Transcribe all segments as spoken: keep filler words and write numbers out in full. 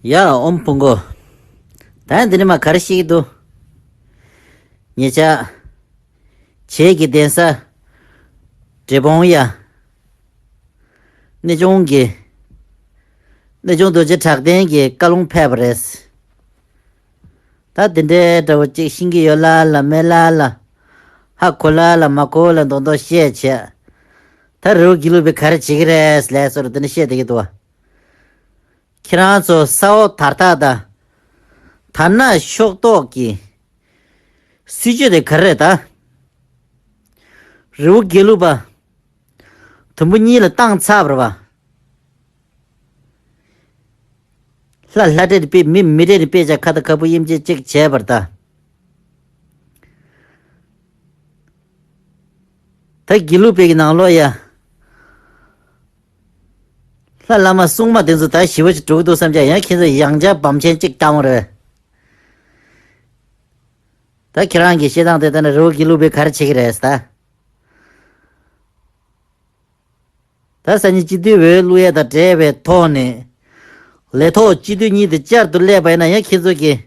ཡ་ཨོམ་ཕུང་གོ། ད་འདི་ནི་མ་ག་རེ་ཤེས་ཀྱི་འདུག་ཉེ་ཆར། བྱེས་ཀྱི་གདན་ས། འབྲས་སྤུངས་ཡ། གནས་ཆུང་གི། གནས་ཆུང་རྡོ་རྗེ་གྲགས་ལྡན་གྱི་བཀའ་ལུང་ཕེབས་པ་རེད། ད་འདི་འདྲའི་འདྲ་བོ་གཅིག་ཤེས་ཀྱི་ཡོད་ལ་ལ་མེད་ལ་ལ། ཧ་གོ་ལ་ལ་མ་གོ་ལ་མདོག་མདོག་བཤད་བྱས། ད་རི་བོ་དགེ་ལུགས་པས་ག་རེ་བྱེད་ཀྱི་རེད་ལས་སོར་འདི་འདྲ་བཤད་བསྡད་ཀྱི་འདུག་བ། ཁྱེད་རང་ཚོ་ས་འོག་དར་ཐག་དང་། དར་ནག་ཤོག་ཐོག་གི་སྲིད་ཇུས་དེ་ག་རེ་རེད་ད། རི་བོ་དགེ་ལུགས་པ། དུམ་བུ་གཉིས་ལ་བཏང་ཚར་བ་རེད་བ། ལྷ་ལྷ་འདྲེ་དེ་དཔེ་མི་མི་འདྲེ་དེ་དཔེ་ཆ་ཁ་ད་ཁ་བུ་དབྱེ་འབྱེད་ཅིག་བྱས་པར་ད། ད་དགེ་ལུགས་པའི་གི་ནང་ལོགས་ཡ། ལྷ་བླ་མ་སྲུང་མ་དེ་ཚོ་ད་ཞི་བ་ཞིག་འགྲོ་གི་འདུག་བསམ་ཀྱང་ཡང་ཁྱེད་ཚོ་ཡང་བསྐྱར་བམ་ཆེན་གཅིག་བཏང་བ་རེད། ད་ཁྱེད་རང་གི་བཤད་སྟངས་དེ་ལྟ་ན་རི་བོ་དགེ་ལུགས་པས་ག་རེ་བྱེད་ཀྱི་རེད་ད། ད་སང་ཉིན་སྤྱི་འཐུས་འོས་བླུག་ཡས་དང་འབྲེལ་བའི་ཐོག་ནས། ལས་ཐོག་སྤྱི་འཐུས་གཉིས་དེ་བསྐྱར་དུ་སླེབས་པ་ཡིན་ན་ཡང་ཁྱེད་ཚོ་གིས།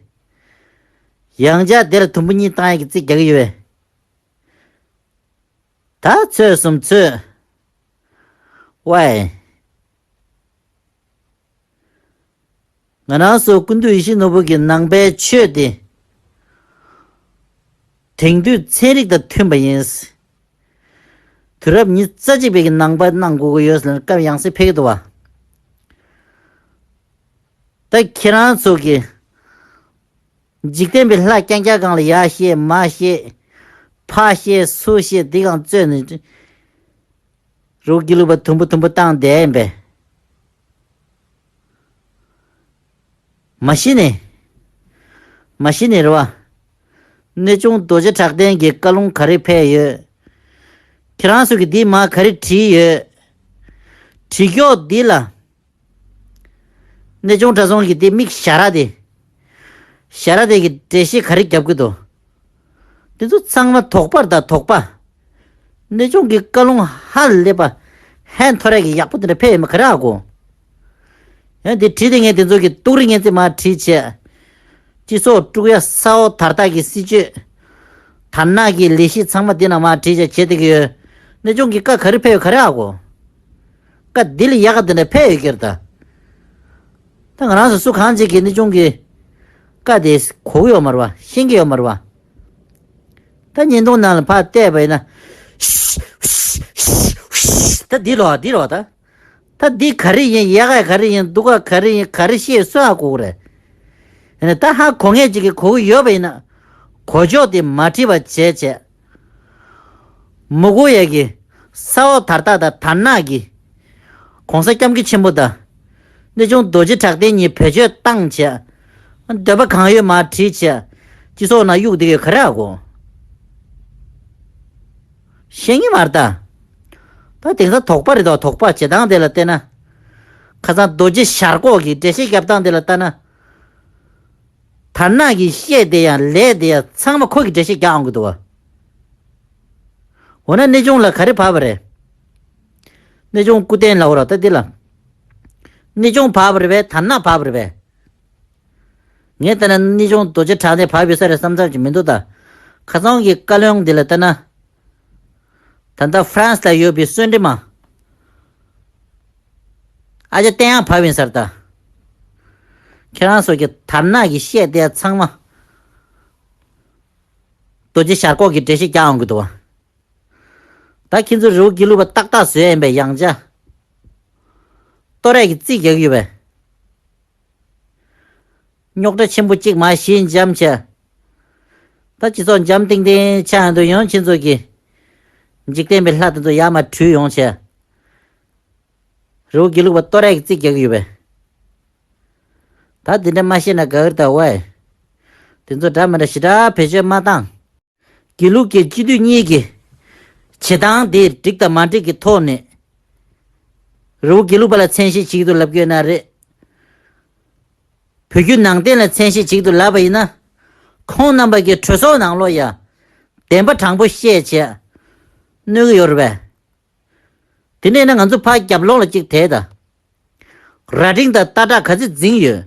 ཡང་བསྐྱར་དེ་ལ་དུམ་བུ་གཉིས་བཏང་ཡས་ཀྱི་རྩིས་རྒྱག་གི་ཡོད་པས། ད་ཚོད་གསུམ་ཚོད། ཝའི། ང་རང་ཚོ་ཀུན་འདུས་ཡིད་བཞིན་ནོར་བུ་གི་ནང་པའི་ཆོས་དེ། དེང་དུས་ཚན་རིག་དང་མཐུན་པ་ཡིན། དུས་རབས་ཉི་ཤུ་རྩ་གཅིག་པའི་གི་ནང་པ་གནང་དགོས་ཀྱི་ཡོད་ཟེར་ནས་སྐབས་ཡང་སེ་ཕེབས་ཀྱི་འདུག་བ། ད་ཁྱེད་རང་ཚོ་གི། འཇིག་རྟེན་པའི་ལྷ་རྐྱང་རྐྱང་སྒང་ལ་ཡར་བཤད་མར་བཤད། ཕར་བཤད་ཚུར་བཤད་འདི་སྒང་བཙོས་ནས། རི་བོ་དགེ་ལུགས་པ་དུམ་བུ་དུམ་བུ་བཏང་བསྡད་ཡིན་པས། མ་གཞི་ནས། མ་གཞི་ནས་རེད་བ། གནས་ཆུང་རྡོ་རྗེ་གྲགས་ལྡན་གྱི་བཀའ་ལུང་ག་རེ་ཕེབས་ཡོད། ཁྱེད་རང་ཚོ་གིས་འདི་མར་ག་རེ་བྲིས་ཡོད། བྲིས་ཀྱོག་འདི་ལ། གནས་ཆུང་གྲྭ་ཚང་གི་དེ་མིག་ཞར་དེ། ཞར་དེ་གི་འགྲེལ་བཤད་ག་རེ་རྒྱབ་ཀྱི་འདུག་དེ་ཚོ་ཚང་མ་དོགས་པར་དང་དོགས་པ། གནས་ཆུང་གི་བཀའ་ལུང་ཧ་ལས་པ། ཧན་ཐོ་རེ་གི་ཡག་པོ་དེ་འདྲ་ཕེབས་ཡོད་མ་ག་རེ་ཨ་གོ། ཡང་དེ་བྲིས་དེ་ངས་དེ་ཚོ་གི་ཏུག་རི་ངན་ཚེ་མར་བྲིས་བྱས། སྤྱི་ཚོགས་དཀྲུག་ཡ་ས་འོག་དར་ཐག་གི་སྲིད་ཇུས། དར་ནག་གི་ལས་གཞི་ཚང་མ་འདི་ནང་མར་བྲིས་བྱས་བྱེད་བསྡད་ཀྱི་ཡོད། གནས་ཆུང་གི་བཀའ་ག་རེ་ཕེབས་ཡོད་ག་རེ་ཨ་གོ། བཀའ་འདི་ལས་ཡག་ག་འདི་འདྲ་ཕེབས་ཡོད་ཀྱི་རེད་ད། ད་ང་རང་ཚོ་སུ་གང་ཅིག་གིས་གནས་ཆུང་གི་བཀའ་དེ་གོ་གི་ཡོད་མ་རེད་བ། ཤེས་ཀྱི་ཡོད་མ་རེད་བ། ད་བརྙན་ཐུང་ནང་ལ་ཕར་བལྟས་པ་ཡིན་ན། ད་འདི་ལོ་འདི་ལོ་ད། ད་འདི་ག་རེ་ཡིན། ཡག་ག་ག་རེ་ཡིན། སྡུག་ག་ག་རེ་ཡིན། ག་རེ་བཤད་སུ་ཧ་གོ་གི་རེད། ཡིན་ན་ད་ཧ་གོ་མཁན་ཅིག་གིས་གོ་གི་ཡོད་པ་ཡིན་ན། གོ་ཕྱོགས་དེ་མ་བྲིས་པ་བྱས་བྱས། མུ་གུ་ཡ་གི། ས་འོག་དར་ཐག་དང་དར་ནག་གི། གོང་ས་སྐྱབས་མགོན་ཆེན་པོ་དང་། གནས་ཆུང་རྡོ་རྗེ་གྲགས་ལྡན་གཉིས་བེད་སྤྱོད་བཏང་བྱས། འདོད་པ་གང་ཡོད་མར་བྲིས་བྱས། སྤྱི་ཚོགས་ནང་གཡུག་བསྡད་ཀྱི་ག་རེ་ཨ་གོ། ཤེས་ངེས་མ་རེད་ད། ད་དེང་སང་དོགས་པ་རེད་དོ། དོགས་པ་བྱེད་སྟངས་དེ་ལ་བལྟས་ན། ཁ་སང་རྡོ་རྗེ་ཞར་ལྐོག་གི་འགྲེལ་བཤད་རྒྱབ་སྟངས་དེ་ལ་བལྟས་ན། དར་ནག་གིས་བཤད་དེ་ཡང་ལས་དེ་ཡང་ཚང་མ་ཁོ་གིས་འགྲེལ་བཤད་རྒྱག་འོང་གི་འདུག་བ། འོ་ན་གནས་ཆུང་ལ་ག་རེ་བབས་པ་རེད། གནས་ཆུང་སྐུ་རྟེན་ལ་འོ་ར་ད་འདི་ལ། གནས་ཆུང་བབས་པ་རེད་པས། དར་ནག་བབས་པ་རེད་པས། ངས་ལྟ་ན་གནས་ཆུང་རྡོ་རྗེ་གྲགས་ལྡན་བབས་ཡོད་ས་རེད་བསམ་བསམ་ཅིག་མི་འདུག་ད། ཁ་སང་གི་བཀའ་བློན་འདི་ལ་ལྟ་ན། ད་ལྟ་ཧྥ་རན་སི་ལ་ཡོད་པའི་གསོན་འདྲེ་མ། ཨ་ཅག་བསྟན་དབྱངས་བབས་ཡིན་ས་རེད་ད། ཁྱེད་རང་ཚོ་གི་དར་ནག་གི་བཤད་དེ་ཚང་མ། རྡོ་རྗེ་ཞར་ལྐོག་གི་འགྲེལ་བཤད་རྒྱག་འོང་གི་འདུག་བ། ད་ཁྱེད་ཚོ་རི་བོ་དགེ་ལུགས་པ་ཏག་ཏག་བཟོས་ཡིན་པས་ཡང་བསྐྱར། ལྟོ་རས་ཀྱི་རྩིས་རྒྱག་གི་ཡོད་པས། རྙོག་དྲ་ཆེན་པོ་གཅིག་མར་ཞི་འཇམ་བྱས། ད་སྤྱི་ཚོགས་འཇམ་ཐིང་ཐིང་ཆགས་ཡོང་དུས་ཡང་ཁྱེད་ཚོ་གི། འཇིག་རྟེན་པའི་ལྷ་དེ་ཚོ་ཡར་མར་དྲུད་ཡོང་བྱས། རི་བོ་དགེ་ལུགས་པ་ལྟོ་རས་ཀྱི་རྩིས་རྒྱག་གི་ཡོད་པས། ད་དེ་འདྲ་མ་ཤེས་ན་དགའ་གི་རེད་ད་ཝེ། དེ་ཚོ་འདྲ་མི་འདྲ་ཞེ་དྲག་བེད་སྤྱོད་མ་བཏང་། དགེ་ལུགས་ཀྱི་སྤྱི་འཐུས་གཉིས་ཀྱི་བྱེད་སྟངས་དེ་འགྲིག་དང་མ་འགྲིག་གི་ཐོག་ནས། རི་བོ་དགེ་ལུགས་པ་ལ་མཚན་ཤས་བྱེད་ཀྱི་འདུག་ལབ་ཀྱི་ཡོད་ན་རེད། བོད་བརྒྱུད་ནང་བསྟན་ལ་མཚན་ཤས་བྱེད་ཀྱི་འདུག་ལབ་པ་ཡིན་ན། ཁོང་རྣམ་པ་གི་གྲོས་ཚོགས་ནང་ལོགས་ཡ། བདེན་པ་དྲང་པོ་བཤད་བྱས། གནོད་ཀྱི་ཡོད་རེད་པས། དེ་ནས་ན་ང་ཚོ་ཕར་རྒྱབ་ལོགས་ལ་གཅིག་དེད་ད། ར་སྒྲེང་དང་སྟག་བྲག་ག་ཚོད་འཛིང་ཡོད།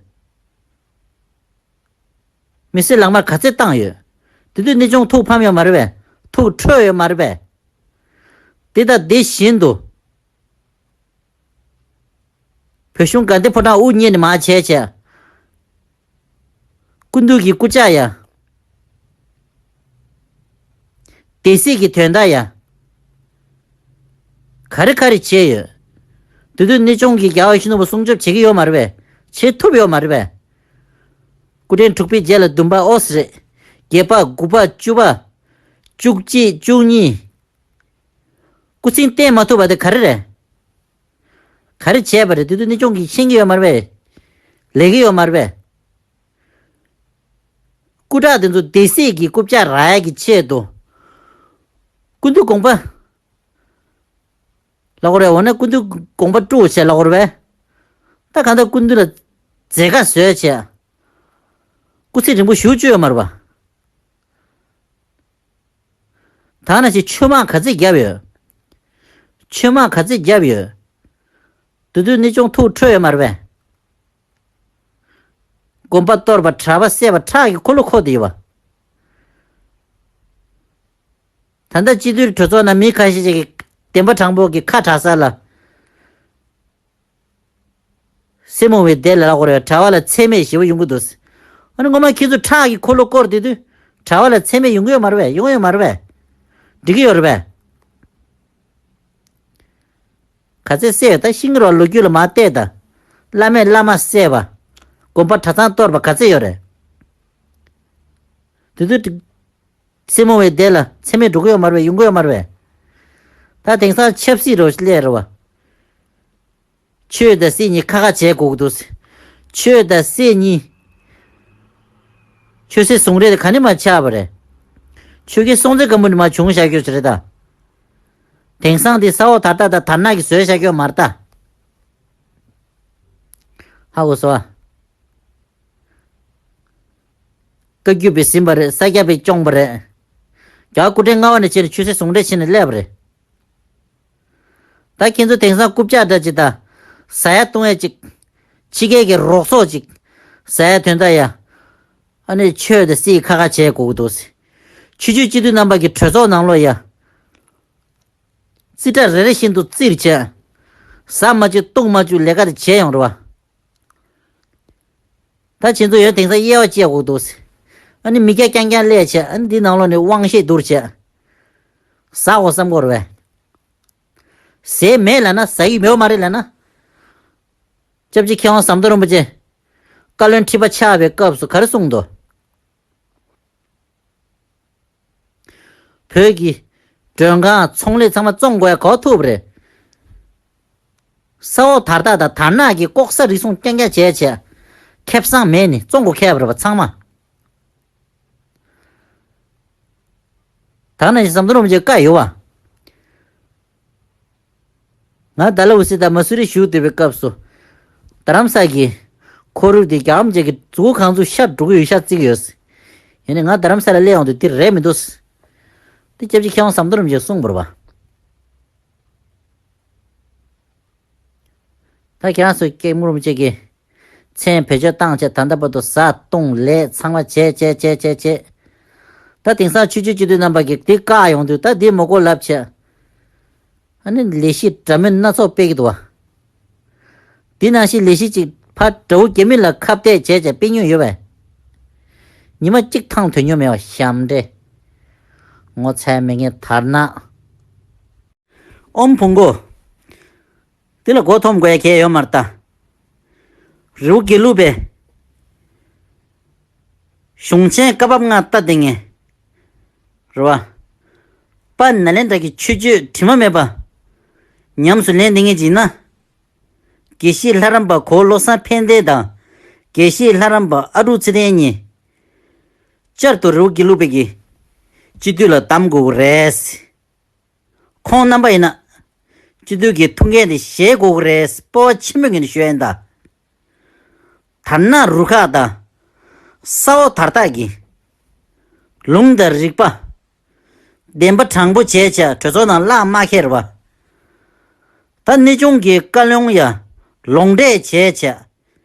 མི་སེར་ལག་དམར་ག་ཚད་བཏང་ཡོད། དེ་དུས་གནས་ཆུང་ཐུགས་ཕམ་ཡོད་མ་རེད་པས། ཐུགས་ཁྲོས་ཡོད་མ་རེད་པས། དེ་དང་དེ་བཞིན་དུ། བོད་གཞུང་དགའ་ལྡན་ཕོ་བྲང་དབུ་བརྙེས་ནས་མར་བྱས་བྱས། སྐུ་མདུན་གྱི་སྐུ་ཕྱག་ཡ། སྡེ་སྲིད་ཀྱི་དོན་དག་ཡ། ག་རེ་ག་རེ་བྱས་ཡོད། དེ་དུས་གནས་ཆུང་གི་རྒྱལ་བ་ཡིད་བཞིན་ནོར་བུ་སྲུང་སྐྱོབ་བྱེད་ཀྱི་ཡོད་མ་རེད་པས། བྱེད་ཐུབ་ཡོད་མ་རེད་པས། སྐུ་ཕྲེང་དྲུག་པའི་རྗེས་ལ་བདུན་པ་ཨོ་སི་རེད། བརྒྱད་པ་དགུ་པ་བཅུ་པ། བཅུ་གཅིག་བཅུ་གཉིས། སྐུ་ཚེ་བརྟན་མ་ཐུབ་པ་དེ་ག་རེ་རེད། ག་རེ་བྱས་པ་རེད། དེ་དུས་གནས་ཆུང་གིས་ཤེས་ཀྱི་ཡོད་མ་རེད་པས། ལས་ཀྱི་ཡོད་མ་རེད་པས། སྐུ་དྲག་དེ་ཚོ་སྡེ་སྲིད་ཀྱི་རྐུབ་བཀྱག་རག་ཡ་གི་ཆེད་དུ། སྐུ་མདུན་དགོངས་པ། ལབ་དགོས་རེད། འོ་ན་སྐུ་མདུན་དགོངས་པ་དཀྲུགས་བྱས་ལབ་དགོས་རེད་པས། ད་གང་ལྟར་སྐུ་མདུན་ལ་མཛད་དཀའ་བཟོས་བྱས། སྐུ་ཚེ་རིང་པོ་བཞུགས་བཅུག་ཡོད་མ་རེད་པ། ད་ནང་བཞིན་ཆོས་དམག་ག་ཚད་བརྒྱབ་ཡོད། ཆོས་དམག་ག་ཚད་བརྒྱབ་ཡོད། དེ་དུས་གནས་ཆུང་ཐུགས་ཁྲོས་ཡོད་མ་རེད་པས། དགོན་པ་གཏོར་བ། གྲྭ་པ་བསད་པ། ཁྲག་གི་འཁོར་ལོ་འཁོར་བསྡད་ཡོད་པ། ད་ལྟ་སྤྱི་འཐུས་གྲོས་ཚོགས་ནང་མི་ཁ་ཤས་ཤིག་གིས་བདེན་པ་དྲང་པོ་གི་ཁ་གྲག་ས་ལ། སེར་མོ་བའི་སྡེ་ལ་ལབ་དགོས་རེད། གྲྭ་པ་ལ་མཚན་སྨད་ཞེ་པོ་ཡོང་གི་འདུག། ཨ་ནི་ངོ་མ་ཁྱེད་ཚོ་ཁྲག་གི་འཁོར་ལོ་བསྐོར་བསྡད་དུས་གྲྭ་པ་ལ་མཚན་སྨད་ཡོང་གི་ཡོད་མ་རེད་པས། ཡོང་གི་ཡོད་མ་རེད་པས། འགྲིག་གི་ཡོད་རེད་པས། ག་ཚད་བསད་ཡོད། ད་ཤིང་རོ་ལོ་རྒྱུས་ལ་མར་བལྟས་ད། བླ་མས་བླ་མ་བསད་པ། དགོན་པ་གྲྭ་ཚང་གཏོར་བ་ག་ཚད་ཡོད་རེད། དེ་དུས་སེར་མོ་བའི་སྡེ་ལ་མཚན་སྨད་འགྲོ་གི་ཡོད་མ་རེད་པས། ཡོང་གི་ཡོད་མ་རེད་པས། ད་དེང་སང་ཆབ་སྲིད་རོ་སླེབས་རེད་པ། ཆོས་དང་སྲིད་གཉིས་ཁ་ཁ་བྱེད་དགོས་ཀྱི་འདུག། ཆོས་དང་སྲིད་གཉིས། ཆོས་སྲིད་ཟུང་འབྲེལ་དེ་ག་ནས་མར་ཆགས་པ་རེད། ཆོས་རྒྱལ་སྲོང་བཙན་སྒམ་པོ་ནས་མར་བྱུང་བཞག་རྒྱུ་ཞིག་རེད་ད། དེང་སང་དེ་ས་འོག་དར་ཐག་དང་དར་ནག་གིས་བཟོས་བཞག་རྒྱུ་མ་རེད་ད། ཧ་གོ་སོང་ཨ། བཀའ་བརྒྱུད་པས་ཟིན་པ་རེད། ས་སྐྱ་པས་སྐྱོང་པ་རེད། རྒྱལ་བ་སྐུ་ཕྲེང་ལྔ་པ་ནས་བྱས་ནས་ཆོས་སྲིད་ཟུང་འབྲེལ་བྱས་ནས་སླེབས་པ་རེད། ད་ཁྱེད་ཚོ་དེང་སང་རྐུབ་བཀྱག་འདྲ་ཅིག་དང་། ཟ་ཡ་བཏུང་ཡ་ཅིག། ཕྱི་རྒྱལ་གྱི་རོགས་ཚོགས་ཅིག་ཟ་ཡ་དོན་དག་ཡ། ཨ་ནི་ཆོས་དང་སྲིད་ཁ་ཁ་བྱེད་དགོས་ཀྱི་འདུག། ཆོས་བརྒྱུད་སྤྱི་འཐུས་རྣམ་པ་གི་གྲོས་ཚོགས་ནང་ལོགས་ཡ། རྩིས་ཁྲ་རེ་རེ་བཞིན་དུ་བཙིར་བྱས། ཟ་མ་བཅུག་བཏུང་མ་བཅུག་ལས་ཀ་དེ་བྱས་ཡོང་རེད་པ། ད་ཁྱེད་ཚོ་ཡང་དེང་སང་དབྱེ་བ་ཕྱེ་དགོས་འདུག། ཨ་ནི་མི་སྐྱ་རྐྱང་རྐྱང་སླེབས་བྱས། ཨ་ནི་འདི་ནང་ལོགས་ནས་དབང་ཤེད་བསྡུར་བྱས། ཟ་དགོས་བསམ་དགོས་རེད་པས། ཟས་མེད་ལབ་ན་ཟ་ཡི་ཡོད་མ་རེད་ལབ་ན། སྐྱབས་རྗེ་མཁས་དབང་ཟམ་གདོང་རིན་པོ་ཆེ། བཀའ་བློན་ཁྲི་པ་ཆགས་པའི་སྐབས་སུ་ག་རེ་གསུངས་འདུག། བོད་ཀྱི་མགྲོན་ཁང་ཚོང་ལས་ཚང་མ་བཙོང་དགོས་ཡ་ག་པར་ཐུག་པ་རེད། ས་འོག་དར་ཐག་དང་དར་ནག་གིས་ལྐོག་ཟ་རུལ་སུངས་རྐྱང་རྐྱང་བྱས་བྱས། ཁེ་བཟང་མེད་ནི་བཙོང་དགོས་ཁེལ་བ་རེད་པ་ཚང་མ། ད་ནང་བཞིན་ཟམ་གདོང་རིན་པོ་ཆེ་བཀའ་ཡོད་པ། ང་ཌལ་ཧོ་སི་དང་མ་སུ་རི་བཞུགས་བསྡད་པའི་སྐབས་སུ། རྡ་རམ་ས་གི་ཁོར་ཡུག་དེ་རྒྱ་ཨམ་ཅིག་གི་མཛུ་གུ་གང་ཚུགས་ཤར་འགྲོ་གི་ཡོད་ཤར་བརྩི་གི་ཡོད། ཡིན་ནའི་ང་རྡ་རམ་ས་ལ་སླེབས་ཡོང་དུས་དེ་རེད་མི་འདུག། དེ་སྐྱབས་རྗེ་མཁས་དབང་ཟམ་གདོང་རིན་པོ་ཆེས་གསུངས་པ་རེད་པ། ད་ཁྱེད་རང་ཚོས་སྐྱབས་མགོན་རིན་པོ་ཆེ་གི་མཚན་བེད་སྤྱོད་བཏང་བྱས་ད་ལྟ་བར་དུ་ཟ་བཏུང་ལས་ཚང་མ་བྱས་བྱས་བྱས་བྱས་བྱས། ད་དེང་སང་ཆོས་བརྒྱུད་སྤྱི་འཐུས་རྣམ་པ་གིས་དེ་བཀག་ཡོང་དུས་ད་དེ་མི་དགོས་ལབ་བྱས། ཨ་ནི་ལས་གཞི་འདྲ་མིན་སྣ་ཚོགས་སྤེལ་གྱི་འདུག་བ། དེ་ནང་བཞིན་ལས་གཞི་གཅིག་ཕར་དགྲ་བོ་རྒྱ་མི་ལ་ཁ་གཏད་བྱས་བྱས་སྤེལ་མྱོང་ཡོད་པས། ཉི་མ་གཅིག་ཐང་དོན་མྱོང་མེད་པ་ཞབས་འདྲེན། ངོ་ཚ་མི་ངན་དར་ནག། ཨོམ་བོང་གོ། འདི་ལ་མགོ་འཐོམ་དགོས་ཡ་གལ་ཡོད་མ་རེད་ད། རི་བོ་དགེ་ལུགས་པའི་གཞུང་ཆེན་བཀའ་བབས་ལྔ་ལྟ་བསྡད་མཁན་རེད་བ། དཔལ་ནཱ་ལེནྡྲ་གི་ཆོས་སྤྱོད་དྲི་མ་མེད་པ་ཉམས་སུ་ལེན་བསྡད་མཁན་ཅིག་ཡིན་ན། དགེ་བཤེས་ལྷ་རམས་པ་གོ་བོ་བློ་བཟང་ཕན་བདེ་དང་། དགེ་བཤེས་ལྷ་རམས་པ་ཨ་ཀྲུག་ཚེ་བརྟན་གཉིས། བསྐྱར་དུ་རི་བོ་དགེ་ལུགས་པའི་གི་སྤྱི་འཐུས་ལ་བདམས་དགོས་ཀྱི་རེད། ཁོང་རྣམ་པ་ཡིན་ན། སྤྱི་འཐུས་ཀྱི་ཐུགས་འགན་དེ་བཞེས་དགོས་ཀྱི་རེད། སྤོབས་པ་ཆེན་པོའི་ངང་ནས་ཞུ་ཡ་ཡིན་ད། དར་ནག་རུ་ཁག་དང་། ས་འོག་དར་ཐག་གིས། ལུང་དང་རིགས་པ། བདེན་པ་དྲང་པོ་བྱས་བྱས་གྲོས་ཚོགས་ནང་བརླག་མ་ཁེལ་བ། ད་གནས་ཆུང་གི་བཀའ་ལུང་ཡ། ལོག་འགྲེལ་བྱས་བྱས།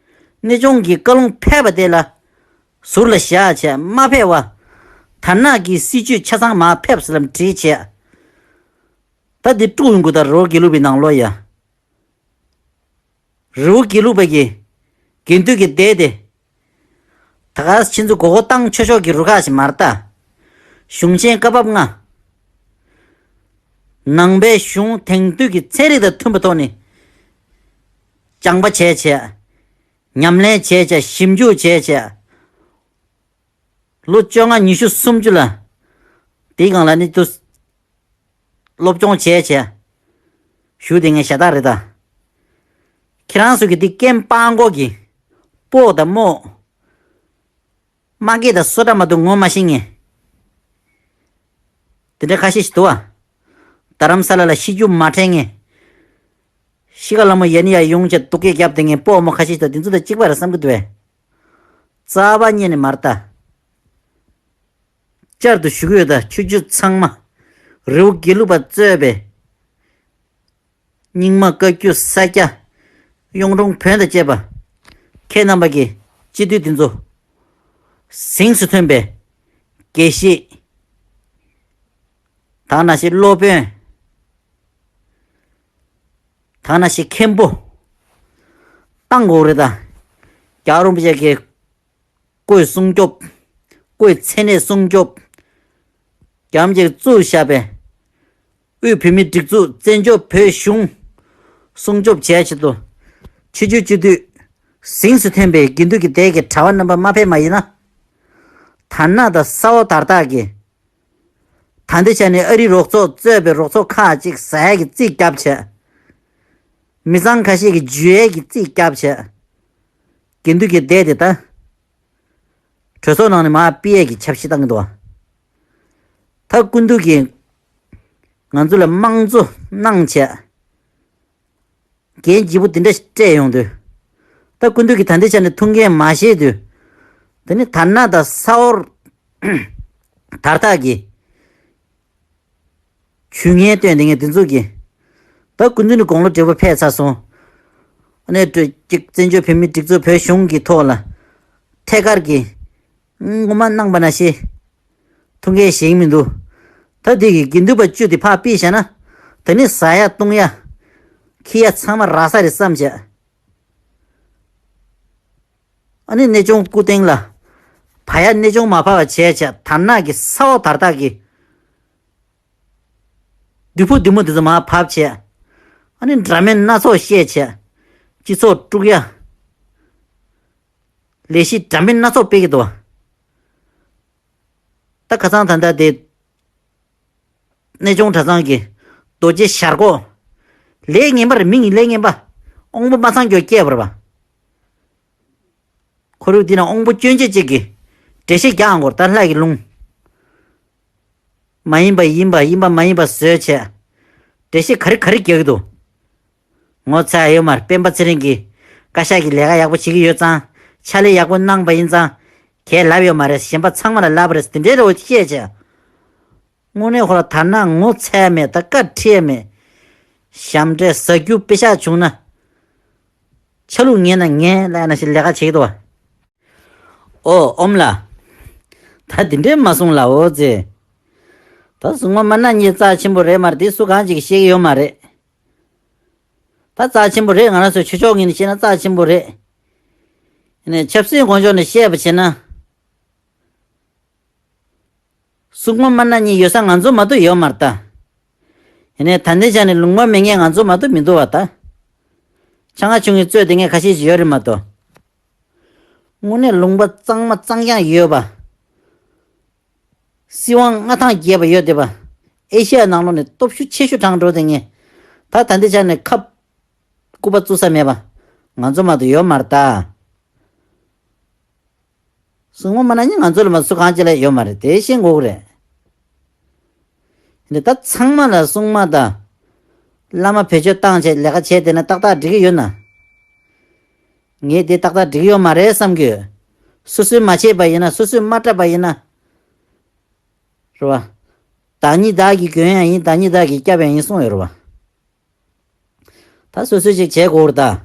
གནས་ཆུང་གི་བཀའ་ལུང་ཕེབས་པ་དེ་ལ། ཟུར་ལ་བཞག་བྱས་མ་ཕེབས་པ། དར་ནག་གི་སྲིད་བྱུས་ཆ་ཚང་མར་ཕེབས་ཟེར་ལབ་བྲིས་བྱས། ད་འདི་དཀྲུག་ཡོང་གི། ད་རི་བོ་དགེ་ལུགས་པའི་ནང་ལོགས་ཡ། རི་བོ་དགེ་ལུགས་པ་གི་དགེ་འདུན་གྱི་སྡེ་དེ། ད་ག་ཁྱེད་ཚོ་མགོ་སྐོར་བཏང་ཆོག་ཆོག་གི་རུ་ཁག་ཞིག་མ་རེད་ད། གཞུང་ཆེན་བཀའ་བབས་ལྔ། ནང་པའི་གཞུང་དེང་དུས་ཀྱི་ཚན་རིག་དང་མཐུན་པའི་ཐོག་ནས་སྦྱངས་པ་བྱས་བྱས། ཉམས་ལེན་བྱས་བྱས། ཞིབ་འཇུག་བྱས་བྱས། ལོ་བཅོ་ལྔ་ཉི་ཤུ་སུམ་ཅུ་ལ། དེའི་སྒང་ལ་ནི་དུ་སློབ་སྦྱོང་བྱས་བྱས། ཞུ་དེ་ངས་ཞྭ་སྟག་རེད་ད། ཁྱེད་རང་ཚོ་གི་འདི་སྐད་སྤང་མགོ་གི་སྤོ་དང་རྨོ། མ་སྐད་དང་སོ་འདྲ་མ་གཏོགས་ངོ་མ་ཤེས་མཁན། དེ་འདྲ་ཁ་ཤས་ཤིག་འདུག་བ། རྡ་རམ་ས་ལ་ལ་ཤི་རྒྱུ་མ་དྲན་མཁན། ཤི་ཁ་ལ་མོ་ཡ་ནི་ཡ་ཡོང་བྱས་སྡུག་སྐད་རྒྱབ་བསྡད་མཁན་སྤོ་རྨོ་ཁ་ཤས་ཤིག་འདུག་དེ་ཚོ་དང་གཅིག་པ་རེད་བསམ་གྱི་འདུག་བས། རྩ་བ་ཉིད་ནས་མ་རེད་ད། བསྐྱར་དུ་ཞུ་གི་ཡོད་ད། ཆོས་བརྒྱུད་ཚང་མ། རི་བོ་དགེ་ལུགས་པ་གཙོས་པའི་རྙིང་མ་བཀའ་བརྒྱུད་ས་སྐྱ། གཡུང་དྲུང་བོན་དང་བཅས་པ། ཁྱེད་རྣམ་པ་གི་སྤྱི་འཐུས་འདི་ཚོ། གཟེངས་སུ་ཐོན་པའི་དགེ་བཤེས། ད་ནང་བཞིན་སློབ་དཔོན། ད་ནང་བཞིན་མཁན་པོ། བཏང་དགོས་རེད་ད། རྒྱལ་བ་རིན་པོ་ཆེ་གི་བཀོད་སྲུང་སྐྱོབ། བཀོད་མཚན་གནས་སྲུང་སྐྱོབ། རྒྱལ་བ་རིན་པོ་ཆེ་གིས་བཙུགས་བཞག་པའི་དབུས་བོད་མིའི་སྒྲིག་འཛུགས་བཙན་བྱོལ་བོད་གཞུང་སྲུང་སྐྱོབ་བྱས་ཆེད་དུ། ཆོས་བརྒྱུད་སྤྱི་འཐུས་གཟེངས་སུ་ཐོན་པའི་དགེ་འདུན་གྱི་སྡེ་གི་གྲྭ་པ་རྣམ་པ་མ་ཕེབས་མ་ཡིན་ན། དར་ནག་དང་ས་འོག་དར་ཐག་གི། ད་ལྟའི་ཆ་ནས་ཨ་རིའི་རོགས་ཚོགས་གཙོས་པའི་རོགས་ཚོགས་ཁག་ཅིག་ཟ་ཡས་ཀྱི་རྩིས་བརྒྱབ་བྱས། མི་ཚང་ཁ་ཤས་ཀྱི་འཇུ་ཡས་ཀྱི་རྩིས་བརྒྱབ་བྱས། དགེ་འདུན་གྱི་སྡེ་དེ་ད། གྲོས་ཚོགས་ནང་ནས་མར་ཕུད་ཡས་ཀྱི་ཆབ་སྲིད་བཏང་གི་འདུག་བ། ད་སྐུ་མདུན་གྱིས་ང་ཚོ་ལ་དམངས་གཙོ་གནང་བྱས། འགན་ལྗིད་པོ་འདི་འདྲ་ཞིག་སྤྲད་ཡོང་དུས། ད་སྐུ་མདུན་གྱིས་ད་ལྟའི་ཆ་ནས་ཐུགས་འགན་མ་བཞེས་དུས། དེ་ནི་དར་ནག་དང་ས་འོག་དར་ཐག་གི་ཇུས་ངན་བཏོན་དེ་ངས་དེ་ཚོ་གི། ད་སྐུ་མདུན་ནི་དགུང་ལོ་བགྲེས་པོ་ཕེབས་ཚར་སོང་། ཨ་ནི་ཀྲུ་གཅིག་བཙན་བྱོལ་བོད་མིའི་སྒྲིག་འཛུགས་བོད་གཞུང་གི་ཐོག་ལ་ཐད་ཀར་གྱི་ངོ་མ་གནང་པ་ནང་བཞིན་ཐུགས་འགན་བཞེས་ཀྱི་མི་འདུག་ད་དེ་གི་དགེ་འདུན་པ་བཅུ་དེ་ཕར་ཕུད་བཞག་ན། ད་ནི་ཟ་ཡ་བཏུང་ཡ། འཁྱེར་ཡ་ཚང་མ་རག་ས་རེད་བསམ་བྱས། ཨ་ནི་གནས་ཆུང་སྐུ་རྟེན་ལ་བབས་ཡ། གནས་ཆུང་མ་བབས་པ་བྱས་བྱས། དར་ནག་གི་ས་འོག་དར་ཐག་གི་བདུད་ཕྲུག་བདུད་མོ་འདི་ཚོ་མར་བབས་བྱས། ཨ་ནི་འདྲ་མིན་སྣ་ཚོགས་བཤད་བྱས། སྤྱི་ཚོགས་དཀྲུག་ཡ། ལས་གཞི་འདྲ་མིན་སྣ་ཚོགས་སྤེལ་གྱི་འདུག་ད་ཁ་སང་ད་ལྟ་དེ། གནས་ཆུང་གྲྭ་ཚང་གི་རྡོ་རྗེ་ཞར་གོག་ལས་ངན་པ་རེད། མིང་ལས་ངན་པ། དབང་པོ་མ་ཚང་རྒྱུ་སྐྱེས་པ་རེད་པ། ཁོ་རང་འདི་ན་དབང་པོ་སྐྱོན་ཅན་ཅིག་གི་འགྲེལ་བཤད་རྒྱག་དགོས་རེད། ད་ལྷ་ཡི་ལུང་། མ་ཡིན་པ་ཡིན་པ། ཡིན་པ་མ་ཡིན་པ་བཟོས་བྱས། འགྲེལ་བཤད་ག་རེ་ག་རེ་རྒྱག་གི་འདུག་ངོ་ཚ་ཡོད་མ་རེད། སྤེན་པ་ཚེ་རིང་གིས་བཀའ་ཤག་གི་ལས་ཀ་ཡག་པོ་བྱེད་ཀྱི་ཡོད་ཙང་། ཕྱག་ལས་ཡག་པོ་གནང་པ་ཡིན་ཙང་། ཁས་ལབ་ཡོད་མ་རེད། གཞན་པ་ཚང་མ་ལ་ལབ་པ་རེད། དེ་འདྲའི་རེ་བ་བཤད་བྱས། དངོས་གནས་ཁོ་ལ་དར་ནག་ངོ་ཚ་མེད། ད་བཀའ་ཁྲིད་མེད། ཞབས་འདྲེན་ཟ་རྒྱུ་དཔེ་ཤག་བྱུང་ན། ཆ་ལུགས་ངན་ན་ངན་ལབ་ན་ཞིག་ལས་ཀ་བྱེད་ཀྱི་འདུག་བ། ཨོ་ཨོམ་ལགས། ད་འདི་འདྲས་མ་གསུང་ལ་འོ་ཙེ། ད་གཟུངས་མ་མ་ན་གཉིས་རྩ་ཆེན་པོ་རེད་མ་རེད། དེ་སུ་གང་ཅིག་ཤེས་ཀྱི་ཡོད་མ་རེད། ད་རྩ་ཆེན་པོ་རེད། ང་རང་ཚོའི་ཆོས་ཕྱོགས་ངོས་ནས་བཤད་ན་རྩ་ཆེན་པོ་རེད། ཡིན་ནའི་ཆབ་སྲིད་ངོས་ཕྱོགས་ནས་བཤད་པ་བྱས་ན། གཟུངས་མ་མ་ན་གཉིས་ཡོད་ས་ང་ཚོ་མ་གཏོགས་ཡོད་མ་རེད་ད། ཡིན་ནའི་ད་ལྟའི་ཆ་ནས་ལུང་པ་མེད་མཁན་ང་ཚོ་མ་གཏོགས་མི་འདུག་བ་ད། ཆང་ཁ་ཆུང་ངུའི་རྩོད་དེ་ངས་ཁ་ཤས་ཤིག་ཡོད་རེད་མ་གཏོགས། དངོས་གནས་ལུང་པ་གཙང་མ་གཙང་རྐྱང་ཡོད་པ། སྲིད་དབང་མངའ་ཐང་རྒྱས་པ་ཡོད་བསྡད་པ། ཨེ་ཤི་ཡ་ནང་ལོགས་ནས་སྟོབས་ཤུགས་ཆེ་ཤོས་གྲས་འགྲོ་དེ་ངས། ད་ད་ལྟའི་ཆ་ནས་ཁ་སྐུད་པ་བཙུགས་ས་མེད་པ། ང་ཚོ་མ་གཏོགས་ཡོད་མ་རེད་ད། གཟུངས་མ་མ་ན་གཉིས་ང་ཚོ་ལ་མ་སུ་གང་ཅི་ལ་ཡོད་མ་རེད། དེ་ཤེས་དགོས་ཀྱི་རེད། འདི་ད་ཚང་མ་ལ་གཟུངས་མ་དང་། བླ་མ་བེད་སྤྱོད་བཏང་བྱས་ལས་ཀ་བྱས་བསྡད་ན་ཏག་ཏག་འགྲིག་གི་ཡོད་ན། ངས་འདི་ཏག་ཏག་འགྲིག་གི་ཡོད་མ་རེད་བསམ་གྱི་ཡོད། སོ་སོས་མ་བྱས་པ་ཡིན་ན། སོ་སོས་མ་བསྒྲབས་པ་ཡིན་ན། རེད་བ། བདག་ཉིད་བདག་གིས་གྱོན་ཡང་ཡིན། བདག་ཉིད་བདག་གིས་བསྐྱབ་ཡང་ཡིན་གསུངས་ཡོད་རེད་བ། ད་སོ་སོས་ཅིག་བྱེད་དགོས་རེད་ད།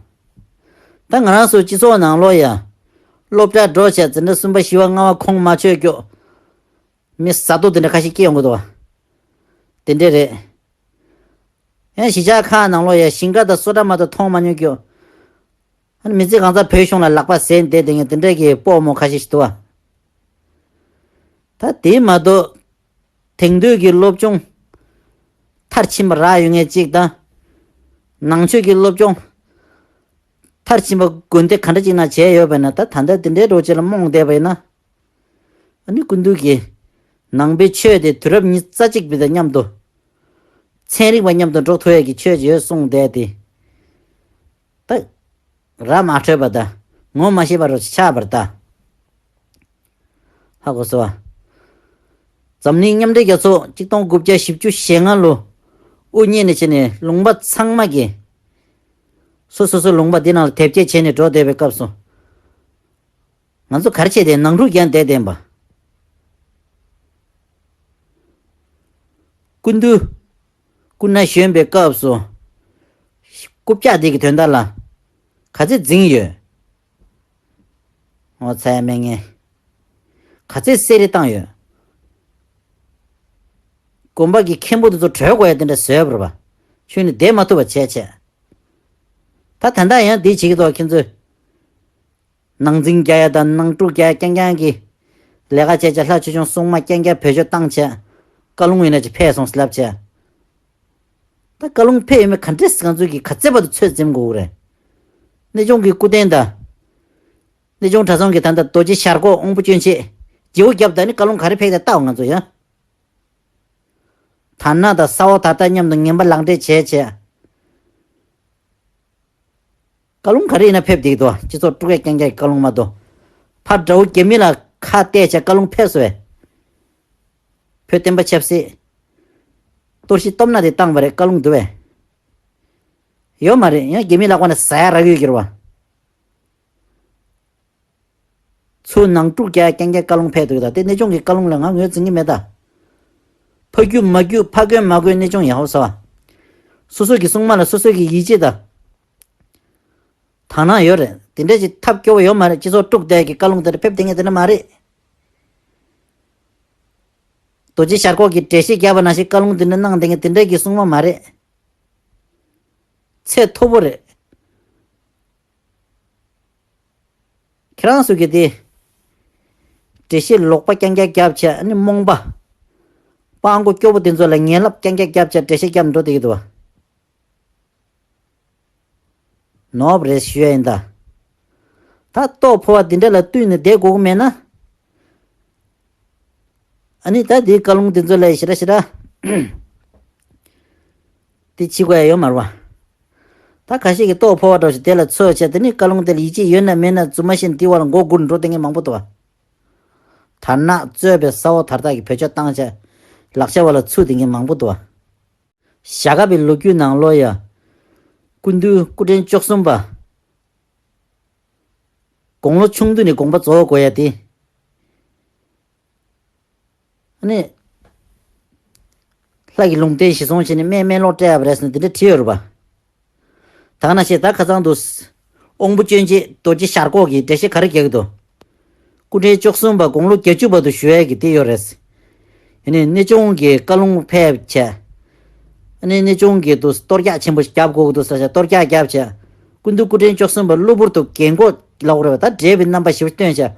ད་ང་རང་ཚོ་སྤྱི་ཚོགས་ནང་ལོགས་ཡ། སློབ་གྲྭ་འགྲོ་བྱས་འཛིན་གྲྭ་གསུམ་པ་བཞི་པ་ལྔ་པ་ཁོང་མ་ཆོད་སྐྱོ། མི་ཟ་ཏོ་དེ་འདྲ་ཁ་ཤས་སྐྱེ་ཡོང་གི་འདུག་བ། དེ་འདྲ་རེད། ཡང་གཞིས་ཆགས་ཁག་ནང་ལོགས་ཡ་ཞིང་ཁ་དང་སོ་ཁྲ་མ་གཏོགས་མཐོང་མ་མྱོང་སྐྱོ། ཨ་ནི་མི་ཚེ་གང་ཚ་བོད་གཞུང་ལ་ལག་པ་ཟས་བསྡད་དེ་ངས་དེ་འདྲ་གི་སྤོ་རྨོ་ཁ་ཤས་ཤིག་འདུག་བ། ད་དེ་མ་གཏོགས། དེང་དུས་ཀྱི་སློབ་སྦྱོང་མཐར་ཕྱིན་པ་རག་ཡོད་མཁན་གཅིག་དང་། ནང་ཆོས་ཀྱི་སློབ་སྦྱོང་མཐར་ཕྱིན་པ་དགོན་སྡེ་ག་འདྲ་ཅིག་ནང་བྱས་ཡོད་པ་ན། ད་ད་ལྟ་དེ་འདྲའི་འགྲོ་བྱེད་ལ་རྨོངས་བསྡད་པ་ཡིན་ན། ཨ་ནི་སྐུ་མདུན་གྱིས་ནང་པའི་ཆོས་དེ་དུས་རབས་ཉི་ཤུ་རྩ་གཅིག་པའི་དང་མཉམ་དུ། ཚན་རིག་པ་མཉམ་དུ་འགྲོ་ཐུབ་ཡས་ཀྱི་ཆོས་ཅིག་ཡོད་གསུངས་བསྡད་དེ། ད། ར་མ་འཕྲོད་པ་དང་ངོ་མ་ཤེས་པ་རུ་ཆགས་པར་ལྟ། ཧ་གོ་སོང་བ། འཛམ་གླིང་མཉམ་འབྲེལ་རྒྱལ་ཚོགས་གཅིག་སྟོང་དགུ་བརྒྱ་བཞི་བཅུ་ཞེ་ལྔ་ལོ་དབུ་བརྙེས་ནས་བྱས་ནས་ལུང་པ་ཚང་མ་གི་སོ་སོ་སོ་ལུང་པ་འདི་ནང་ལ་དེབ་སྐྱེལ་བྱས་ནས་འགྲོ་བསྡད་པའི་སྐབས་སུ། ང་ཚོ་ག་རེ་བྱས་ཏེ་ནང་འཁྲུག་རྒྱག་བསྡད་བསྡད་པ། སྐུ་མདུན་སྐུ་ན་གཞོན་པའི་སྐབས་སུ་རྐུབ་བཀྱག་འདི་གི་དོན་དག་ལ་ག་ཚོད་འཛིང་ཡོད། ངོ་ཚ་ཡ་མེད་ངེས། ག་ཚོད་བསད་རེས་བཏང་ཡོད། དགོན་པ་གི་མཁན་པོ་དེ་ཚོ་བྲོས་དགོས་ཡ་དེ་འདྲ་བཟོས་པ་རེད་པ། ཁྱོད་ནི་བསྡད་མ་ཐུབ་པ་བྱས་བྱས། ད་ད་ལྟ་ཡང་འདི་བྱེད་ཀྱི་འདུག་ཁྱེད་ཚོས། ནང་འཛིང་རྒྱག་ཡ་དང་ནང་དཀྲུག་རྒྱག་ཡ་རྐྱང་རྐྱང་གི་ལས་ཀ་བྱས་བྱས། ལྷ་ཆོས་སྐྱོང་སྲུང་མ་རྐྱང་རྐྱང་བེད་སྤྱོད་བཏང་བྱས། བཀའ་ལུང་ཡིན་ན་ཅིག་ཕེབས་སོང་ཟེར་ལབ་བྱས། ད་བཀའ་ལུང་ཕེབས་ཡོད་མེད་ག་འདྲས་ང་ཚོ་གི་ག་ཚད་བར་དུ་ཚོད་འཛིན་དགོས་རེད། གནས་ཆུང་གི་སྐུ་རྟེན་དང་། གནས་ཆུང་གྲྭ་ཚང་གི་ད་ལྟ་རྡོ་རྗེ་ཞལ་སྒོ་དབང་པོ་སྐྱོན་ཆེད་རྗེ་བོ་རྒྱབ་ད་ནི་བཀའ་ལུང་ག་རེ་ཕེབས་ད་ལྟ་ང་ཚོ་ཡང་། དར་ནག་དང་ས་འོག་དར་རྟ་མཉམ་དུ་ངན་པ་ལག་འབྲེལ་བྱས་བྱས། བཀའ་ལུང་ག་རེ་ཡིན་ན་ཕེབས་བསྡད་ཀྱི་འདུག་སྤྱི་ཚོགས་དཀྲུག་ཡ་རྐྱང་རྐྱང་གི་བཀའ་ལུང་མ་གཏོགས། ཕར་དགྲ་བོ་རྒྱ་མི་ལ་ཁ་གཏད་བྱས་བཀའ་ལུང་ཕེབས་སོང་བས། བོད་བསྟན་པ་ཆབ་སྲིད་གཏོར་བཤིག་སྟོབས་ན་དེ་བཏང་བ་རེད། བཀའ་ལུང་འདུག་བས། ཡོད་མ་རེད། ཡང་རྒྱ་མི་ལག་པ་ནས་ཟ་ཡ་རག་ཡོད་ཀྱི་རེད་བ། ཚུར་ནང་དཀྲུག་རྒྱག་རྐྱང་རྐྱང་བཀའ་ལུང་ཕེབས་འདུག་ད་དེ་གནས་ཆུང་གི་བཀའ་ལུང་ལ་ང་ངོས་འཛིན་གྱི་མེད་ད། ཕ་རྒྱུད་མ་རྒྱུད་ཕ་རྒོད་མ་རྒོད་གནས་ཆུང་ཡག་པོ་ཟ་བ། སོ་སོ་གི་སྲུང་མ་ལ་སོ་སོ་གི་ཡིད་ཆེས་དང་། དག་སྣང་ཡོད་རེད། དེ་འདྲ་ཅིག་ཐབས་སྐྱོ་བོ་ཡོད་མ་རེད། སྤྱི་ཚོགས་དཀྲུག་བསྡད་ཀྱི་བཀའ་ལུང་དེ་འདྲ་ཕེབས་བསྡད་མཁན་དེ་འདྲ་མ་རེད། རྡོ་རྗེ་ཞལ་སྒོ་གི་འགྲེལ་བཤད་བརྒྱབ་པ་ནང་བཞིན་བཀའ་ལུང་དེ་འདྲ་གནང་བསྡད་མཁན་དེ་འདྲ་གི་སྲུང་མ་མ་རེད། ཚད་མཐོ་པོ་རེད། ཁྱེད་རང་ཚོ་གི་དེ། འགྲེལ་བཤད་ལོག་པ་རྐྱང་རྐྱང་བརྒྱབ་བྱས། ཨ་ནི་རྨོངས་པ། སྤྲང་པོ་སྐྱོ་པོ་དེ་ཚོ་ལ་ངན་ལབ་རྐྱང་རྐྱང་བརྒྱབ་བྱས་འགྲེལ་བཤད་བརྒྱབ་འགྲོ་བསྡད་ཀྱི་འདུག་བ། ནོར་བ་རེད་ཞུ་ཡ་ཡིན་ད། ད་ལྟོ་ཕོར་བ་འདི་འདྲ་ལ་བཏུད་ནས་བསྡད་དགོས་ཀྱི་མེད་ན། ཨ་ནི་ད་འདིའི་བཀའ་ལུང་འདི་ཚོ་ལ་ཞེ་དྲག་ཞེ་དྲག་འདི་བྱེད་དགོས་ཡ་ཡོད་མ་རེད་བ། ད་ཁ་ཤས་ཀྱིས་ལྟོ་ཕོར་བ་འདྲ་ཞིག་དེ་ལ་ཚོས་བྱས། དེ་ནི་བཀའ་ལུང་དེ་ལ་ཡིད་ཆེས་ཡོད་ན་མེད་ན་རྫུན་མ་བཤད་འདི་བ་ལ་མགོ་སྒུར་འགྲོ་བསྡད་མཁན་མང་པོ་འདུག་བ། དར་ནག་གཙོས་པའི་ས་འོག་དར་རྟགས་ཀྱི་བེད་སྤྱོད་བཏང་བྱས། ལག་ཆ་བ་ལ་ཚུད་བསྡད་མཁན་མང་པོ་འདུག་བ། ཞྭ་སྒབ་པའི་ལོ་རྒྱུས་ནང་ལོགས་ཡ། སྐུ་མདུན་སྐུ་ཕྲེང་བཅུ་གསུམ་པ། དགུང་ལོ་ཆུང་དུས་ནས་དགོངས་པ་རྫོགས་དགོས་ཡ་དེ། ཨ་ནི། ལྷ་གི་ལུང་བསྟན་གཞི་བཟུང་བྱས་ནས་སྨན་སྨན་ལོག་སྤྲད་ཡ་རེད་ཟེར་ནས་དེ་འདྲ་བྲིས་ཡོད་རེད་པ། ད་ག་ནང་བཞིན་ད་ཁ་སང་དུ། དབང་པོ་སྐྱོན་ཅན་རྡོ་རྗེ་ཞལ་སྒོ་གི་འགྲེལ་བཤད་ག་རེ་རྒྱག་གི་འདུག་སྐུ་ཕྲེང་བཅུ་གསུམ་པ་དགུང་ལོ་བརྒྱད་ཅུ་བར་དུ་བཞུགས་ཡས་ཀྱི་དེ་ཡོད་རེད། ཡིན་ནའི་གནས་ཆུང་གི་བཀའ་ལུང་ཕེབས་བྱས། ཨ་ནི་གནས་ཆུང་གི་དུ་གཏོར་རྒྱག་ཆེན་པོ་ཞིག་རྒྱབ་དགོས་ཀྱི་འདུག་ཟེར་བྱས་གཏོར་རྒྱག་རྒྱབ་བྱས། སྐུ་མདུན་སྐུ་ཕྲེང་བཅུ་གསུམ་པ་གློ་བུར་དུ་རྒན་གོག་ལབ་དགོས་རེད་པ། ད་བགྲེས་པའི་རྣམ་པ་ཞིག་སྟོན་བྱས།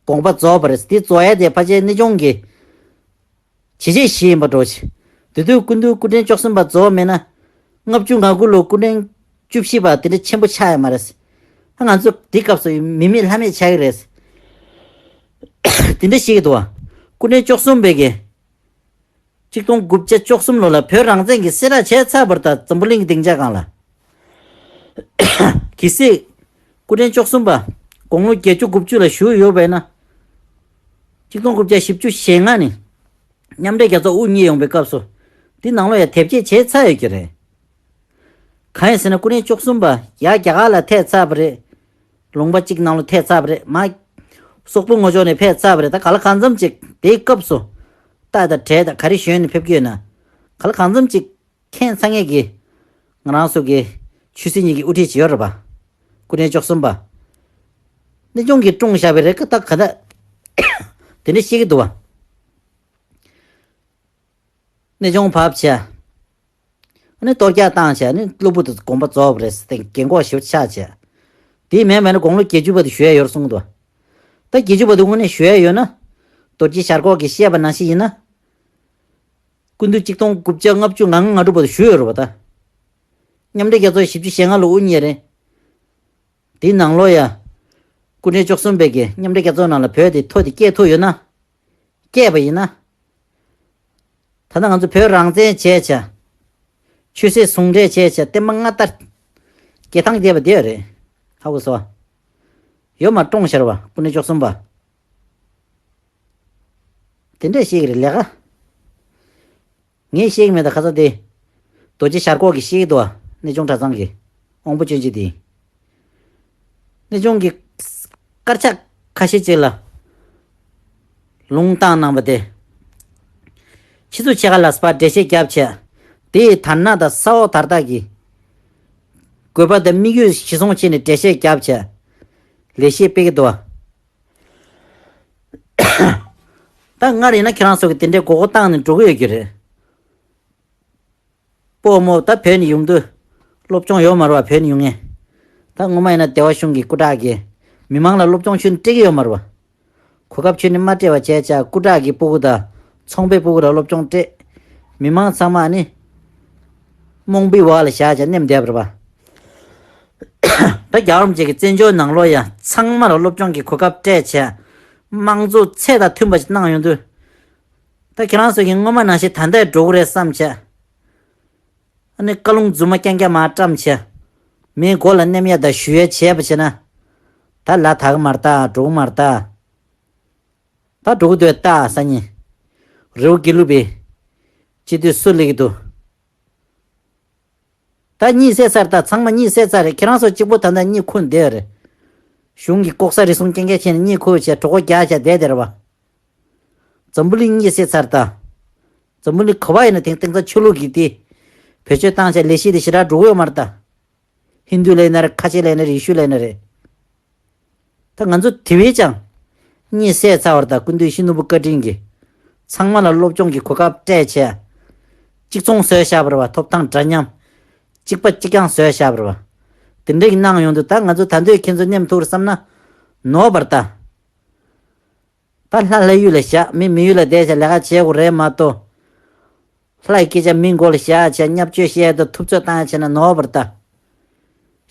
དགོངས་པ་རྫོགས་པ་རེད། དེ་རྫོགས་ཡས་དེ་ཕལ་ཆེར་གནས་ཆུང་གི་བྱས་རྗེས་བཞི་ཡིན་པ་འདྲ་བོ་ཞིག་དེ་དུས་སྐུ་མདུན་སྐུ་ཕྲེང་བཅུ་གསུམ་པ་རྫོགས་མེད་ན། ལྔ་བཅུ་ང་དགུ་ལོ་སྐུ་ཕྲེང་བཅུ་བཞི་པ་དེ་འདྲ་ཆེན་པོ་ཆགས་ཡོད་མ་རེད། ང་ཚོ་དེ་སྐབས་སུ་མི་མེད་ལྷ་མེད་ཆགས་ཀྱི་རེད། དེ་འདྲ་ཞིག་འདུག་བ། སྐུ་ཕྲེང་བཅུ་གསུམ་པའི་གི་གཅིག་སྟོང་དགུ་བརྒྱ་བཅུ་གསུམ་ལོ་ལ་བོད་རང་བཙན་གྱི་གསལ་བསྒྲགས་བྱས་ཚར་བར་ད་འཛམ་བུ་གླིང་གི་སྡིངས་ཆ་སྒང་ལ། གལ་སྲིད། སྐུ་ཕྲེང་བཅུ་གསུམ་པ། དགུང་ལོ་བརྒྱད་ཅུ་དགུ་བཅུ་ལ་བཞུགས་ཡོད་པས་ན། གཅིག་སྟོང་དགུ་བརྒྱ་བཞི་བཅུ་ཞེ་ལྔ་ནས། མཉམ་འབྲེལ་རྒྱལ་ཚོགས་དབུ་བརྙེས་ཡོང་པའི་སྐབས་སུ། འདི་ནང་ལོགས་ཡ་དེབ་སྐྱེལ་བྱས་ཚར་ཡོད་ཀྱི་རེད། གང་ཡིན་ཟེར་ན་སྐུ་ཕྲེང་བཅུ་གསུམ་པ་ཡར་རྒྱ་གར་ལ་ཐད་ཚར་བ་རེད། ལུང་པ་གཅིག་ནང་ལ་ཐད་ཚར་བ་རེད་མ། སོག་པོ་ངོ་ཕྱོགས་ནས་ཕེབས་ཚར་བ་རེད། ད་ག་ལ་གང་འཚམ་ཅིག་དེའི་སྐབས་སུ། རྟ་དང་བྲེ་དང་ག་རེ་ཞོན་ནས་ཕེབས་ཀྱི་ཡོད་ན། ག་ལ་གང་འཚམ་ཅིག་མཁྱེན་ཚར་མཁན་གྱི། ང་རང་ཚོ་གི་ཆོས་སྲིད་གཉིས་ཀྱི་དབུ་ཁྲིད་ཅིག་ཡོད་རེད་པ། སྐུ་ཕྲེང་བཅུ་གསུམ་པ། གནས་ཆུང་གིས་བཀྲོངས་བཞག་པའི་རེད་ཀ་ད་ག་ད། དེ་འདྲ་བཤད་ཀྱི་འདུག་བ། གནས་ཆུང་བབས་བྱས། ཨ་ནི་གཏོར་རྒྱག་བཏང་བྱས་ནི་གློ་བུར་དུ་དགོངས་པ་རྫོགས་པ་རེད་ཟེར་ཏེ་རྒན་གོག་ཞིག་ཆགས་བྱས། དེའི་མེད་མེད་ན་དགུང་ལོ་བརྒྱད་ཅུ་བར་དུ་བཞུགས་ཡ་ཡོད་རེད་གསུངས་འདུག་ད་བརྒྱད་ཅུ་བར་དུ་དངོས་གནས་བཞུགས་ཡ་ཡོད་ན། རྡོ་རྗེ་ཞར་ཁོག་གིས་བཤད་པ་ནང་བཞིན་ཡིན་ན། སྐུ་ཟླ་གཅིག་སྟོང་དགུ་བརྒྱ་ལྔ་བཅུ་ང་ལྔ་ང་དྲུག་བར་དུ་བཞུགས་ཡོད་རེད་བ་ད། མཉམ་འབྲེལ་རྒྱལ་ཚོགས་བཞི་བཅུ་ཞེ་ལྔ་ལོ་དབུ་བརྙེས་རེད། དེའི་ནང་ལོགས་ཡ། སྐུ་ཕྲེང་བཅུ་གསུམ་པའི་གི་མཉམ་འབྲེལ་རྒྱལ་ཚོགས་ནང་ལ་བོད་དེ་ཐོ་དེ་སྐྱེལ་ཐུབ་ཡོད་ན། སྐྱེས་པ་ཡིན་ན། ད་ལྟ་ང་ཚོ་བོད་རང་བཙན་བྱས་བྱས། ཆོས་སྲིད་ཟུང་འབྲེལ་བྱས་བྱས་བསྟན་པ་སྔ་དར། རྒྱལ་ཐང་རྒྱས་པ་དེ་རེད། ཧ་གོ་སོང་། ཡོད་མ་བཀྲོངས་ཤར་བ་སྐུ་ཕྲེང་བཅུ་གསུམ་པ། དེ་འདྲས་ཤེས་ཀྱི་རེད་ལས་ཀ་ངས་ཤེས་ཀྱི་མེད་ད་ཁ་ཚ་དེ། རྡོ་རྗེ་ཞར་ཁོག་གིས་ཤེས་ཀྱི་འདུག་བ། གནས་ཆུང་གྲྭ་ཚང་གི་དབང་པོ་སྐྱོན་ཅན་དེ། གནས་ཆུང་གི་དཀར་ཆག་ཁ་ཤས་ཅིག་ལ་ལུང་བཏང་གནང་བ་དེ། ཕྱི་ཚུལ་ཕྱེད་ཀ་ལ་སྤར་འགྲེལ་བཤད་བརྒྱབ་བྱས། དེའི་དར་ནག་དང་ས་འོག་དར་དག་གི་དགོས་པ་དང་དམིགས་ཡུལ་གཞི་བཟུང་བྱས་ནས་འགྲེལ་བཤད་བརྒྱབ་བྱས། ལས་བཤད་སྤེལ་གྱི་འདུག་བ། ད་སྔར་ཡིན་ན་ཁྱེད་རང་ཚོ་གི་དེ་འདྲའི་མགོ་སྐོར་བཏང་ནས་འགྲོ་གི་ཡོད་ཀྱི་རེད། སྤོ་རྨོ་ད་བོད་ནས་ཡོང་དུས། སློབ་སྦྱོང་ཡོད་མ་རེད་བ་བོད་ནས་ཡོང་ངེས། ད་སྔོན་མ་ཡིན་ན་སྡེ་བ་གཞུང་གི་སྐུ་དྲག་གིས་མི་མང་ལ་སློབ་སྦྱོང་ཁྱོན་ནས་སྤྲད་ཀྱི་ཡོད་མ་རེད་བ། གོ་སྐབས་ཁྱོན་ནས་མ་སྤྲད་པ་བྱས་བྱས་སྐུ་དྲག་གི་སྤུ་གུ་དང་ཚོང་པའི་སྤུ་གུ་ལ་སློབ་སྦྱོང་སྤྲད། མི་མང་ཚང་མ་ནི་རྨོངས་པའི་འོག་ལ་བཞག་བྱས་མནན་བསྡད་པ་རེད་བ། ད་རྒྱལ་བ་རིན་པོ་ཆེ་གི་བཙན་བྱོལ་ནང་ལོགས་ཡ་ཚང་མ་ལ་སློབ་སྦྱོང་གི་གོ་སྐབས་སྤྲད་བྱས། དམངས་གཙོ་ཚད་དང་མཐུན་པ་ཞིག་གནང་ཡོང་དུས། ད་ཁྱེད་རང་ཚོ་གིས་སྔོན་མ་ནང་བཞིན་ད་ལྟ་འགྲོ་གི་རེད་བསམ་བྱས། ཨ་ནི་བཀའ་ལུང་རྫུན་མ་རྐྱང་རྐྱང་མར་བཀྲམ་བྱས། མིའི་མགོ་ལ་མནན་ཡ་དང་གཞུ་ཡ་བྱས་པ་བྱས་ན། ད་ལ་དྭགས་མར་ལྟ་འགྲོ་གི་མར་ལྟ། ད་འགྲོ་གི་འདུག་ལྟ་སང་ཉིན། རི་བོ་དགེ་ལུགས་པའི་སྤྱི་འཐུས་སུ་སླེབས་ཀྱི་འདུག་ད་གཉིད་སད་ཚར། ད་ཚང་མ་གཉིད་སད་ཚར་རེད། ཁྱེད་རང་ཚོ་གཅིག་པོ་ད་ལྟ་གཉིད་ཁུག་བསྡད་རེད། གཞུང་གི་ལྐོག་ཟ་རེ་ཟུང་རྐྱང་རྐྱང་བྱས་ནས་གཉིད་ཁུག་བྱས་གྲོད་ཁོག་རྒྱགས་བྱས་བསྡད་དེ་རེད་བ། འཛམ་བུ་གླིང་གཉིད་སད་ཚར་ད། འཛམ་བུ་གླིང་ག་བ་ཡིན་ན་དེང་དེང་སང་ཆོས་ལུགས་ཀྱི་དེ། བེད་སྤྱོད་བཏང་བྱས་ལས་གཞི་དེ་ཞེ་དྲག་འགྲོ་གི་ཡོད་མ་རེད་ད། ཧིན་རྡུ་ལབ་ན་རེད། ཁ་ཆེ་ལབ་ན་རེད། ཡེ་ཤུ་ལབ་ན་རེད། ད་ང་ཚོ་དེ་བས་ཀྱང་གཉིད་སད་ཚར་བ་རེད་ད། སྐུ་མདུན་ཡིད་བཞིན་ནོར་བུ་བཀའ་དྲིན་གྱིས་ཚང་མ་ལ་སློབ་སྦྱོང་གི་གོ་སྐབས་སྤྲད་བྱས། གཅིག་མཚུངས་བཟོས་བཞག་པ་རེད་བ། ཐོབ་ཐང་འདྲ་མཉམ། གཅིག་པ་གཅིག་རྐྱང་བཟོས་བཞག་པ་རེད་བ། དེ་འདྲ་གི་གནང་ཡོང་དུས་ད་ང་ཚོ་ད་འདོད་ཁྱེད་ཚོ་མནན་ཐུབ་རེད་བསམ་ན། ནོར་བ་རེད་ད། ད་ལྷ་ལྷ་ཡུལ་ལ་བཞག་མི་མི་ཡུལ་ལ་བསྡད་བྱས་ལས་ཀ་བྱེད་དགོས་རེད་མ་གཏོགས། ལྷ་ཡི་སྐད་ཆ་མི་མགོ་ལ་བཞག་བྱས་བརྙས་བཅོས་བཤད་དང་ཐུབ་ཚོད་བཏང་བྱས་ན་ནོར་བ་རེད་ད།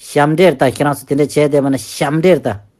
ཞབས་འདྲེན་རེད་ད། ཁྱེད་རང་ཚོ་དེ་འདྲ་བྱས་བསྡད་པ་ན་ཞབས་འདྲེན་རེད་ད།